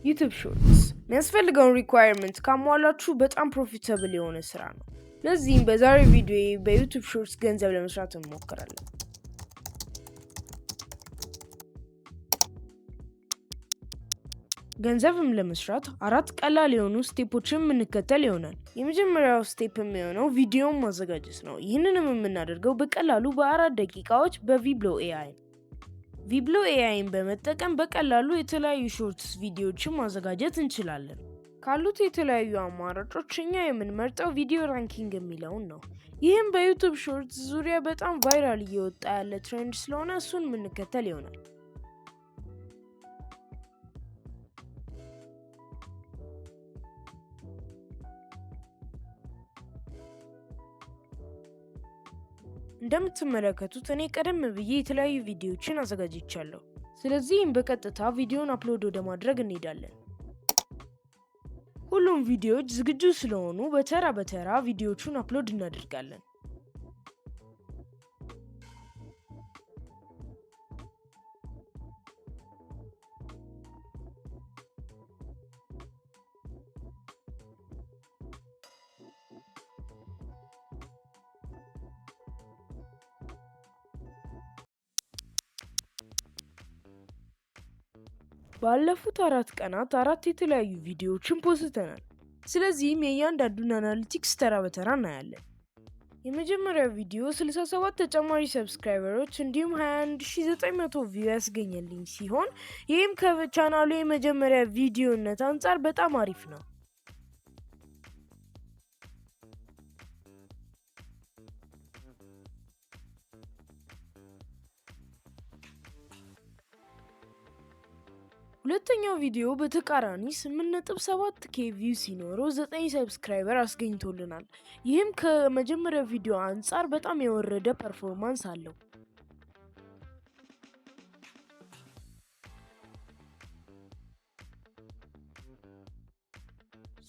YouTube Shorts የሚያስፈልገውን requirement ካሟላችሁ በጣም profitable የሆነ ስራ ነው። ለዚህም በዛሬው ቪዲዮ በ YouTube Shorts ገንዘብ ለመስራት እንሞክራለን። ገንዘብም ለመስራት አራት ቀላል የሆኑ step ኦችን የምንከተል ይሆናል። የመጀመሪያው step የሚሆነው ቪዲዮን ማዘጋጀት ነው። ይህንንም የምናደርገው በቀላሉ በ4 ደቂቃዎች በ Virbo AI ነው። Virbo AI ን በመጠቀም በቀላሉ የተለያዩ shorts ቪዲዮዎችን ማዘጋጀት እንችላለን። ካሉት የተለያዩ አማራጮች እኛ የምንመርጠው video ranking የሚለውን ነው። ይህም በ YouTube Shorts ዙሪያ በጣም viral እየወጣ ያለ trend ስለሆነ እሱን የምንከተል ይሆናል። እንደምትመለከቱት እኔ ቀደም ብዬ የተለያዩ ቪዲዮዎችን አዘጋጅቻለሁ። ስለዚህም በቀጥታ ቪዲዮን upload ወደ ማድረግ እንሄዳለን። ሁሉም ቪዲዮዎች ዝግጁ ስለሆኑ በተራ በተራ ቪዲዮዎቹን upload እናደርጋለን። ባለፉት 4 ቀናት አራት የተለያዩ ቪዲዮዎችን ፖስተናል። ስለዚህም የእያንዳንዱን analytics ተራ በተራ እናያለን። የመጀመሪያው ቪዲዮ 67 ተጨማሪ subscriber ኦች እንዲሁም 21,900 view ያስገኘልኝ ሲሆን ይህም ከቻናሉ የመጀመሪያ ቪዲዮነት አንጻር በጣም አሪፍ ነው። ሁለተኛው ቪዲዮ በተቃራኒ 8.7 K view ሲኖረው 9 subscriber አስገኝቶልናል። ይህም ከመጀመሪያው ቪዲዮ አንጻር በጣም የወረደ performance አለው።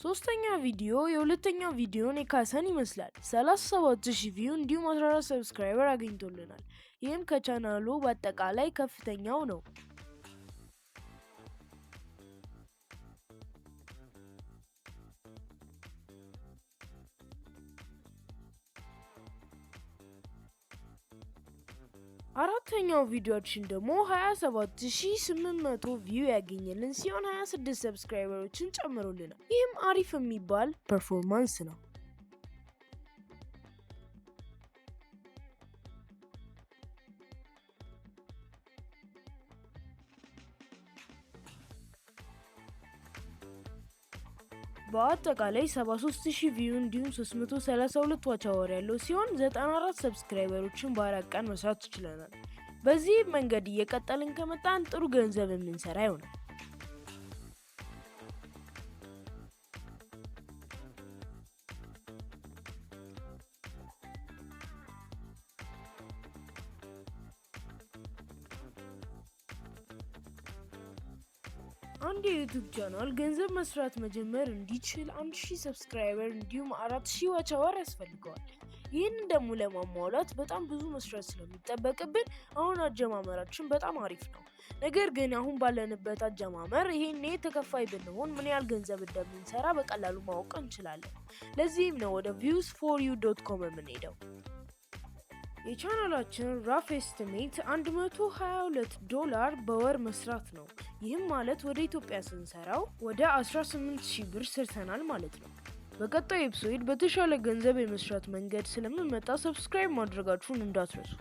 ሶስተኛ ቪዲዮ የሁለተኛው ቪዲዮን የካሰን ይመስላል። 37,000 view እንዲሁም 14 subscriber አግኝቶልናል። ይህም ከቻናሉ በአጠቃላይ ከፍተኛው ነው። አራተኛው ቪዲዮአችን ደግሞ 27,800 view ያገኘልን ሲሆን 26 subscriber ኦችን ጨምሮልናል። ይህም አሪፍ የሚባል performance ነው። በአጠቃላይ 73,000 view እንዲሁም 332 watch hour ያለው ሲሆን 94 subscriber ኦችን በ4 ቀን መስራት ችለናል። በዚህ መንገድ እየቀጠልን ከመጣን ጥሩ ገንዘብ የምንሰራ ይሆናል። አንድ የ YouTube ቻናል ገንዘብ መስራት መጀመር እንዲችል 1000 subscriber እንዲሁም 4000 watch hour ያስፈልገዋል። ይህንን ደግሞ ለማሟላት በጣም ብዙ መስራት ስለሚጠበቅብን አሁን አጀማመራችን በጣም አሪፍ ነው። ነገር ግን አሁን ባለንበት አጀማመር ይሄኔ ተከፋይ ብንሆን ምን ያህል ገንዘብ እንደምንሰራ በቀላሉ ማወቅ እንችላለን። ለዚህም ነው ወደ views4u.com የምንሄደው። የቻናላችን rough estimate 122 ዶላር በወር መስራት ነው። ይህም ማለት ወደ ኢትዮጵያ ስንሰራው ወደ 18,000 ብር ሰርተናል ማለት ነው። በቀጣዩ episode በተሻለ ገንዘብ የመስራት መንገድ ስለምመጣ subscribe ማድረጋችሁን እንዳትረሱ።